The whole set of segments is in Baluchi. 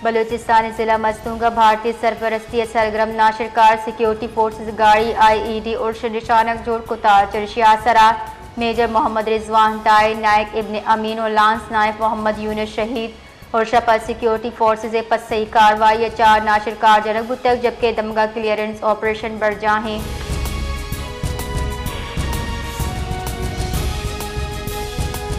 بلوچستان ءِ ضلع مستونگ ءَ بھارتی سرپرستی ءِ سرگرم ناشرکار سیکیورٹی فورسز ءِ گاڑی آئی ای ڈی ارش ءِ نشانگ جوڑ کتگ۔ چرشی آسر ءَ میجر محمد رضوان، طاہر نائیک ابن امین ءُ لانس نائیک محمد یونس شہید ارش ءَ پہ سیکیورٹی فورسز ءِ پسئی کاروائی ءَ چار ناشرکار جنگ بوتگ، جبکہ دمگ ءَ کلیئرنس آپریشن برجاہ اِنت۔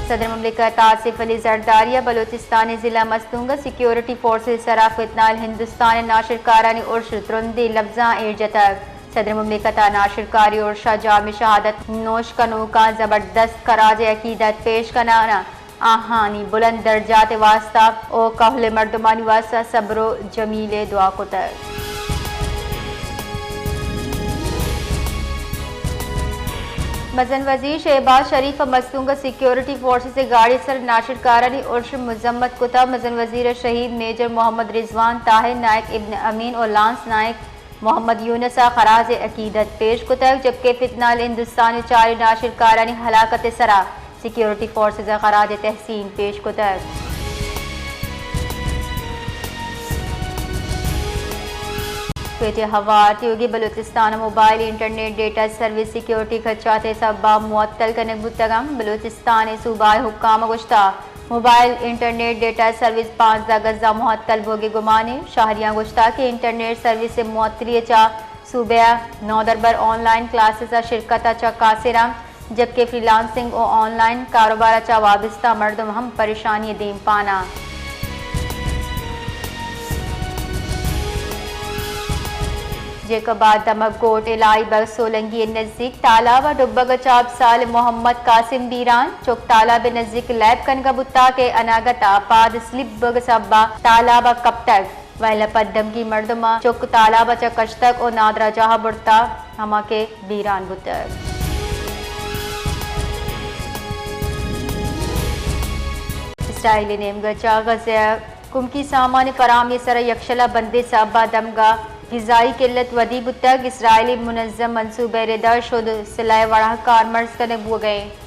صدر مملکت آصف علی زرداری ءَ بلوچستان ءِ ضلع مستونگ ءَ سیکیورٹی فورسز ءِ سرا فی الحال ہندوستان ءِ ناشرکارانی ارش ءَ ترندیں لبزاں ایر جتگ۔ صدر مملکت ءَ ناشرکاری ارش ءَ جام شہادت نوش کنوکاں زبردست خراج عقیدت پیش کنان ءَ آہانی بلند درجات ءِ واستہ ءُ کہول مردمانی واستہ صبر ءُ جمیل ءِ دعا کتگ۔ مزن وزیر شہباز شریف ءَ مستونگ ءَ سیکیورٹی فورسز ءِ گاڑی ءِ سر ناشرکارانی ارش ءِ مذمت کتگ۔ مزن وزیر ءَ شہید میجر محمد رضوان، طاہر نائیک ابن امین ءُ لانس نائیک محمد یونس ءَ خراج عقیدت پیش کتگ، جبکہ فی الحال ہندوستان ءِ چاریں ناشرکارانی ہلاکت ءِ سرا سیکیورٹی فورسز ءَ خراج تحسین پیش کتگ۔ کوئٹہ ءِ ہوار تیوگیں بلوچستان ءِ mobile internet data service security خدشات ءِ سبب ءَ معطل کنگ بوتگ اَنت۔ بلوچستان ءِ صوبائی حکام ءَ گوشتگ، موبائل انٹرنیٹ ڈیٹا سروس پانزدہ اگست ءَ معطل بوگ ءِ گمان اِنت۔ شہریاں گوشتگ کہ انٹرنیٹ سروس ءِ معطلی ءَ چہ صوبہ ءِ نودربر آن لائن کلاسز ءَ شرکت ءَ چہ قاصر اَنت، جبکہ فری لانسنگ ءُ آن لائن کاروبار ءَ چہ وابستہ مردم ہم پریشانی ءِ دیمپان اَنت۔ جیکب آباد دمگ کوٹ الائی بگ سولنگی ءِ نزیک تالاب ءِ ڈبگ ءَ چہ ہپت سال ءِ محمد قاسم بیران۔ چک تالاب ءِ نزیک لیب کنگ ءَ بوتگ کہ اناگت ءَ پاد سلپ بوگ ءِ سبب ءَ تالاب ءَ کپتگ۔ ویل ءَ پد دمگی مردماں چک تالاب ءَ چہ کشتگ ءُ نادراہجاہ ءَ برتگ، ہما کہ بیران بوتگ۔ اسرائیل ءِ نیمگ ءَ چہ غزہ ءَ کمکی سامان ءِ فراہمی ءِ سرا یکشل ءَ بندی ءِ سبب ءَ دمگ ءَ غذائی قلت ودی بوتگ۔ اسرائیل ءِ منظم منصوبہ ءِ رد ءَ شد سلاہ ءِ وڑا کارمرز کنگ بوگ ءَ اِنت۔